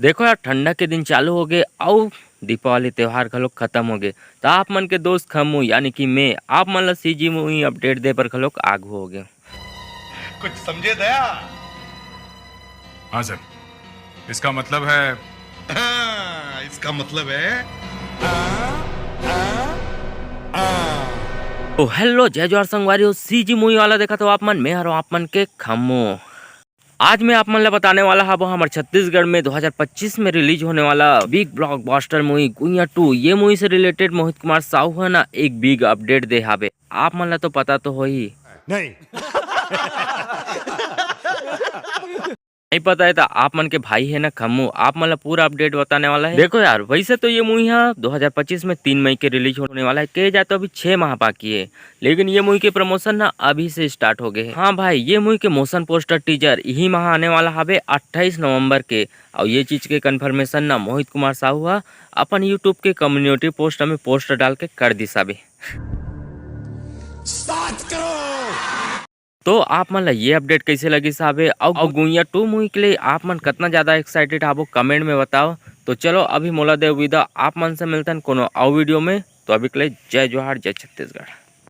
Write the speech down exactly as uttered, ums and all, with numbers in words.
देखो यार, ठंडा के दिन चालू हो गए, अउ दीपावली त्योहार घलोक खत्म हो गए, तो आप मन के दोस्त खम्मू यानी कि मैं आप मन ला सीजी मूवी अपडेट दे बर घलोक आगू हो गए। कुछ समझे दया? हाँ सर, इसका मतलब है हाँ, इसका मतलब है तो हेलो, जय जोहार संगवारी हो, सीजी मूवी वाला देखत हो आप मन, मैं हरो आप मन के खम्मू। आज मैं आप मन ला बताने वाला हूँ हमर छत्तीसगढ़ में दो हज़ार पच्चीस में रिलीज होने वाला big blockbuster movie Guiya to. ये मूवी से रिलेटेड मोहित कुमार साहू है ना, एक बिग अपडेट दे हावे। आप मन ला तो पता तो होही। नहीं। नहीं पता है तो आप मन के भाई है ना खम्मू, आप मन ला पूरा अपडेट बताने वाला है। देखो यार, वैसे तो ये मूवी हा दो हज़ार पच्चीस में तीन मई के रिलीज होने वाला है, के जाए तो अभी छह माह बाकी है, लेकिन ये मूवी के प्रमोशन ना अभी से स्टार्ट हो गए हैं। हाँ भाई, ये मूवी के मोशन पोस्टर टीजर यही माह आने वाला हवे अट्ठाईस नवंबर के। और ये चीज के कन्फर्मेशन ना मोहित कुमार साहू हा अपन यूट्यूब के कम्युनिटी पोस्ट में पोस्टर डाल के कर दिस हावे। सात करोड़। तो आप मन ला ये अपडेट कैसे लगिस हावे, और गुइया टू मूवी के लिए आप मन कितना ज्यादा एक्साइटेड हावो, कमेंट में बताओ। तो चलो, अभी मोला दे विदा, आप मन से मिलतन कोनो और वीडियो में। तो अभी के लिए जय जोहार, जय छत्तीसगढ़।